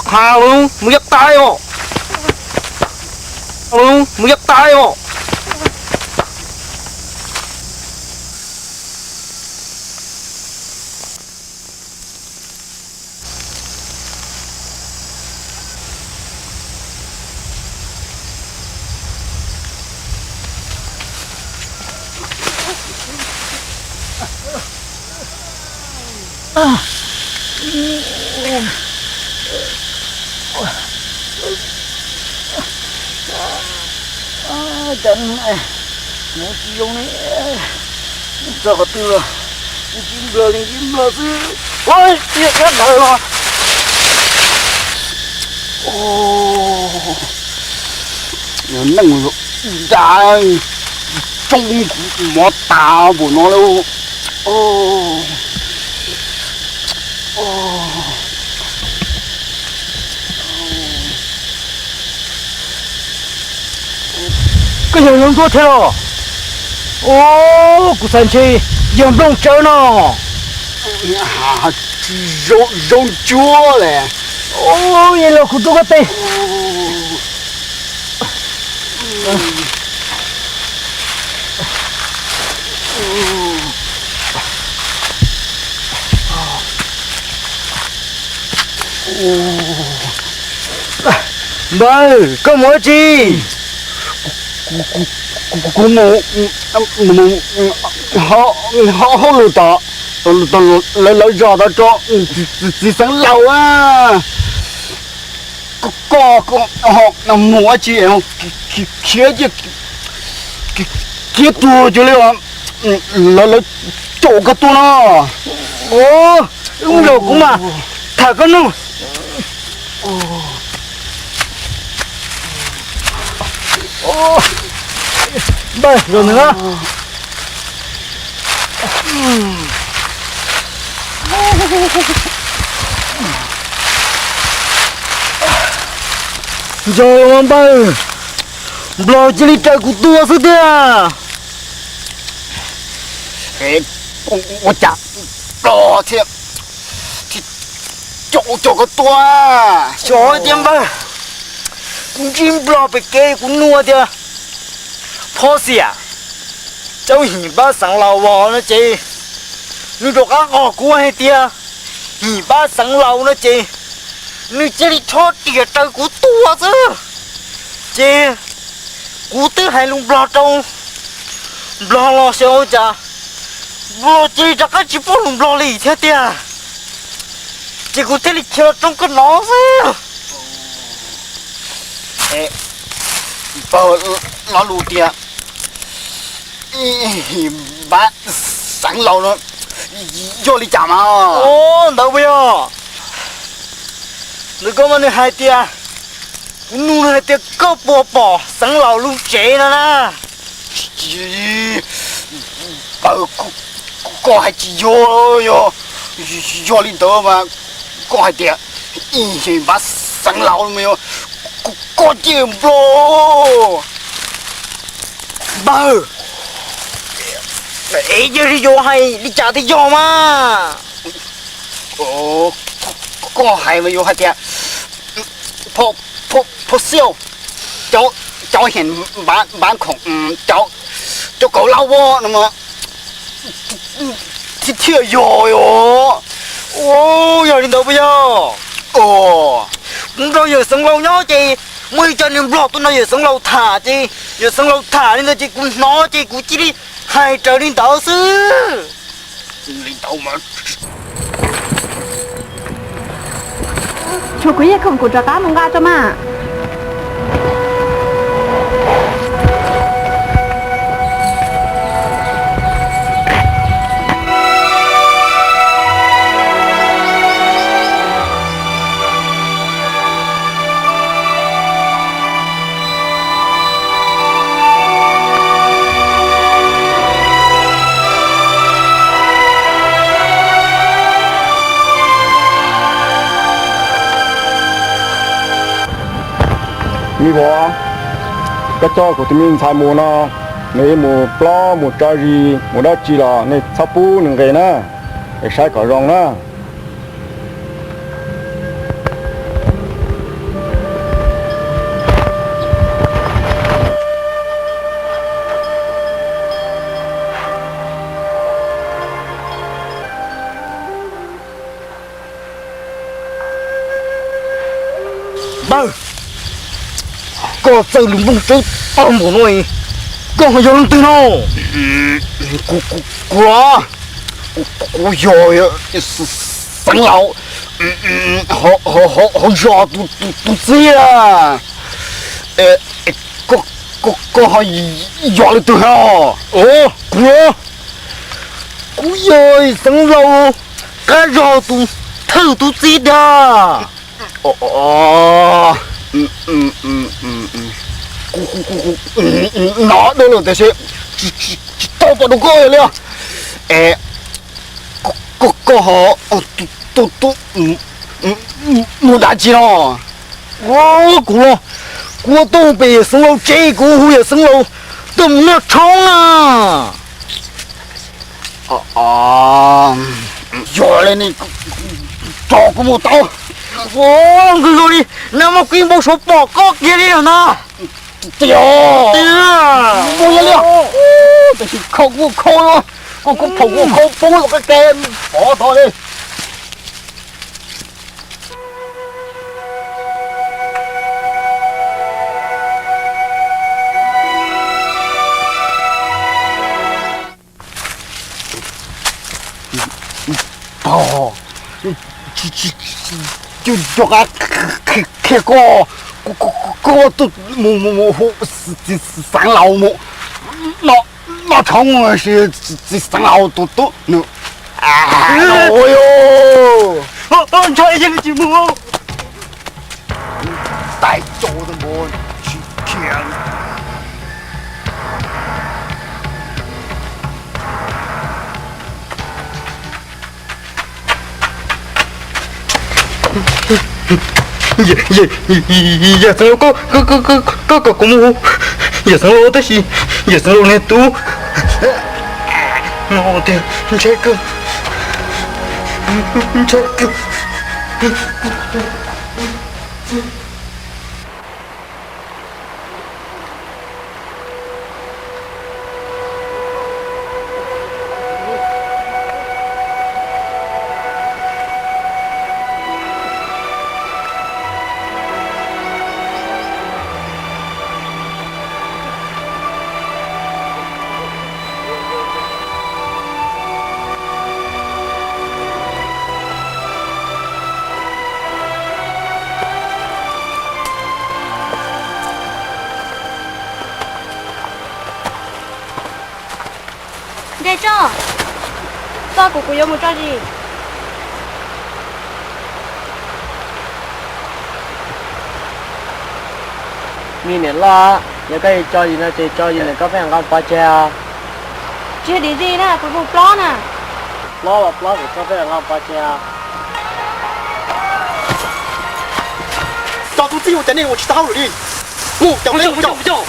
Qha los mus yog tas os. Los mus yog tas os. Cas hnub no tsis zoo ne, txog qhov twg los ntsib nplog li ntsib nplog xwb. Ua, tiag tiag ntawd los. Neeg da, tsoo kuv mov tas npaum no lauj. Koj yog Yob Ntxuab thiab los? Ua, kuv xav ntshe yog Nplooj Tsawb no. Tsis zoo, zoo cuab le. Ua, yog los kuv tuav koj tes. Npawg, koj mus dab tsi? Kuv mus hauj lwm tom lawv zos tod rau txiv xeev laus a. Koj mus dab tsi khiav cia kiag tuag cuag li lawv caum koj tuag no. Ua, wb mus zaum kuv mas tham koj nug. Npawg, zaum ntawd na. Ntsoog npawg, nplog cia li raws kuv tuag xwb tiag. Ua cas nplog thiaj caum caum koj tuag? Xyov tiag npawg, kuv ntsib nplog pem kev kuv nug tias, Phob Xiam, cov him npab xeev laus vos no ces nws rov qab qos kuv hais tias him npab xeev laus no ces nws cia li rho riam raws kuv tuag xwb. Ces kuv twb hais lus nplog rau nplog los xyov ua cas nplog cia li rov qab tsis paub lus nplog li thiab tiag. Ces kuv thiaj li khiav los rau koj no xwb. Npawg, lo lus tias him npab xeev laus no yog li cas mas? Ntawd puas yog? Ntawd koj mas nws hais tias, kuv nug nws hais tias koj puas pom xeev laus lub tsev no na? Npawg, koj hais tsis yog, yog, yog li ntawd mas koj hais tias ib him npab xeev laus mas yog koj ces nplog. Npawg, es yog li yuav hais li cas thiaj yog mas? Koj hais mas yuav hais tias Phob Xiam, cov him npab khoom, cov kauv lab voj no thiaj yog os. Yog li ntawd puas yog? Kuv nrog yawm xeev laus nyob ces muaj ib co niag nplog tuaj nrog yawm xeev laus tham ces yawm xeev laus tham li ntawd ces kuv hnov ces kuv cia li hais raws li ntawd xwb. Tshuav kuv yeej khoom kuv rov qab mus nqa tso mas. Me vauv, koj coj kuv tus me ntxhais mus no, nws mus plob mus tso zis mus dab tsi los nej txhob pub nws nqes na, es saib kom zoo na. Pawg, koj txawj lus nplooj tsawb tag npaum no, koj ho yog leej twg no? Kuv, kuv, kuv, kuv yog Xeev Laus hauv zos tus txiv. Koj, koj ho yog leej twg no? Kuv, kuv yog Xeev Laus qab zos tus thawj tus txiv ntag. Nov dab laug tiam sis tsis tau pom rau koj li os. Koj ho tus mus dab tsi no? Kuv los, kuv tuaj pem yawm Xeev Laus tsev, kuv hu yawm Xeev Laus tuaj mus noj tshoob na. Yog li ne, tso kuv mus tau. Nkawd zoo li nag hmo kuv yeej npau suav pom koj kiag li lawm na. Tiag, mus li, tiam sis khaus kuv khau, koj kuv phaum kuv khau poob los qab ke pov tod li. Tog, cov qab qhia koj, koj tuaj mus mus hu txiv Xeev Laus mus noj tshoob, txiv Xeev Laus tus tub nws ntshai yeej tsis mus. Tais cau npaum tsis khiav. Yawm Xeev Laus, koj kom kuv mus, yawm Xeev Laus, tab sis yawm Xeev Laus niag tub no tiag, ntshai kawg, ntshai kawg. Nce tso, txog kuv kuv yuav mus tso zis. Me niam loj, yog koj yuav tso zis no ces tso zis ntawm koj peb nqa pov tseg. Tsis yog dim zis na, kuv mus plob na. Plob los plob, kuv tso peb nqa pov tseg. Cov tub txib ua cas nej ua tsis tau hauj lwm li. Mus cov, mus cov.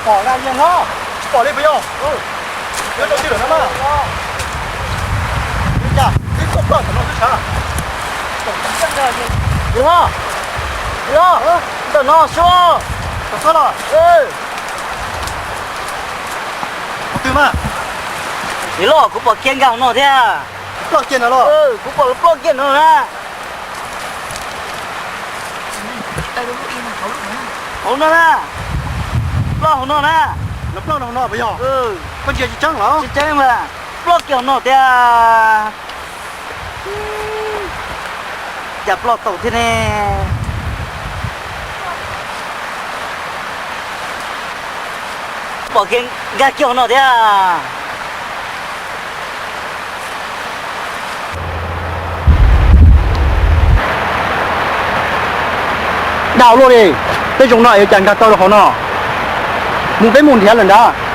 Pom na yawg hlob, tsis pom li puas yog? Yuav rau twg lawm no mas? Li cas twb tuaj ploj ntawm no xwb sav? Yawg hlob, yawg hlob, ntawm no xwb. Qhov twg mas? Yawg hlob, kuv pom kiag nkag hauv no thiab. Ploj kiag no los? Kuv pom lawv ploj kiag no na. Hauv no na. Ploj hauv no na. Lawv ploj hauv no puas yog? Koj ntsia tsis tseeb los? Tsis tseeb mas, ploj kiag hauv no tiag. Cas ploj tau thiab ne? Pom kiag nkag kiag hauv no thiab. Dab luaj li, tej zoo no yuav cas nkag tau rau hauv no. Mus peb mus nrhiav lawm nrad.